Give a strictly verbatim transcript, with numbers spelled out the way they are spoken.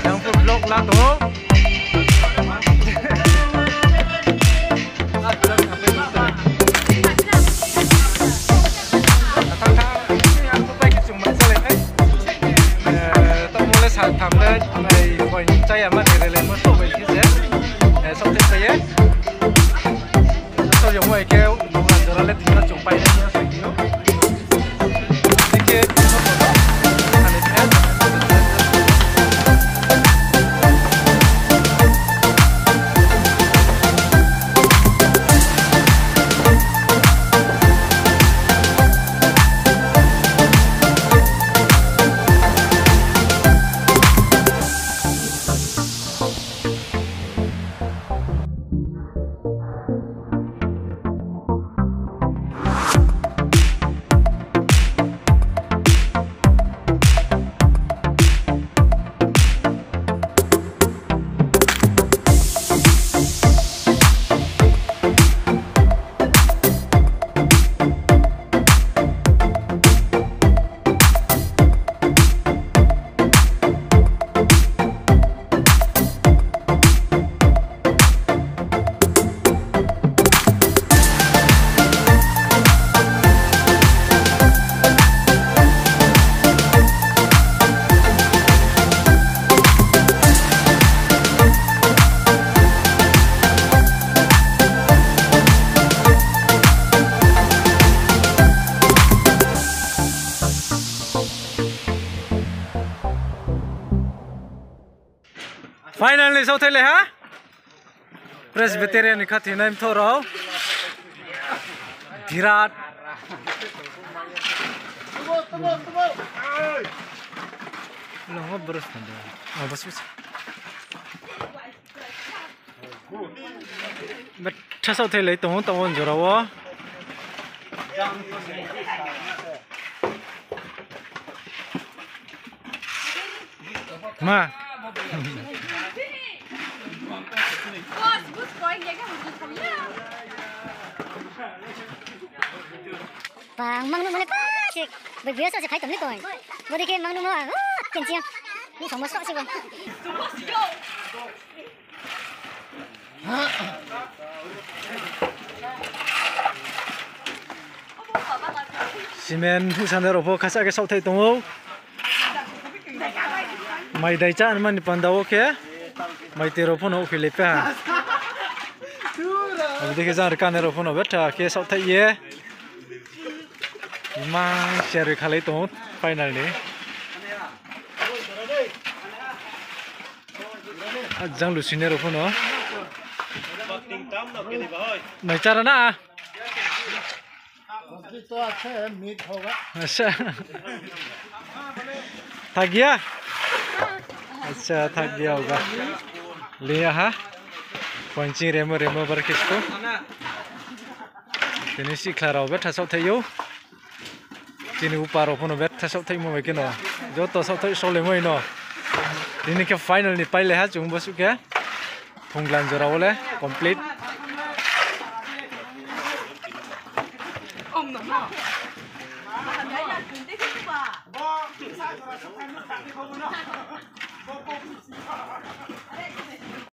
Yang pun vlog la tong ou. Tang tha, ang phu pai khe chung mai salai nai. Eh, tamo le sal tham le, nai point chaya ma ni rele mo so bai khe se. Eh, sok thik pai ye. Sok yong bai khe, nung jora le thina chung pai nai ya sai khe. Finally, saothai lai ha. Presbyterian ni khathoinai mthoh rao. Birat. Betha saothai lai tong ou, tong ou jora wo. Ma. Bang mang nuh mane pa se, bai biasa se phai tong ni koi. Bo dei khe mang nuh mo, ah, kenchi. Ni songmo sok se bo. Cement huhsanai rao pho khasa khe saohthaih tong ou. Mai dai chá mani panda wo khe mai tui rao pho no hoihkhoilai pai ha. Abo dei khe jang rkanai rao pho no betha khe saohthaih ye. Mang share khalai tong ou final ni. Jang lusinai rao pho no. Mai chára na. Acha. Thak ya? Acha, thak ya oga. Leya ha. Poinching remo remo bar khe sko. Tini sikhla rao betha saohthaih ou. Chini upa rao pho no betha saohthaihmo bai khe no. Joto saohthaih solaimo no. Tini khe final ni pailai ha chung bo suh khe. Phunglan jora wo le complete.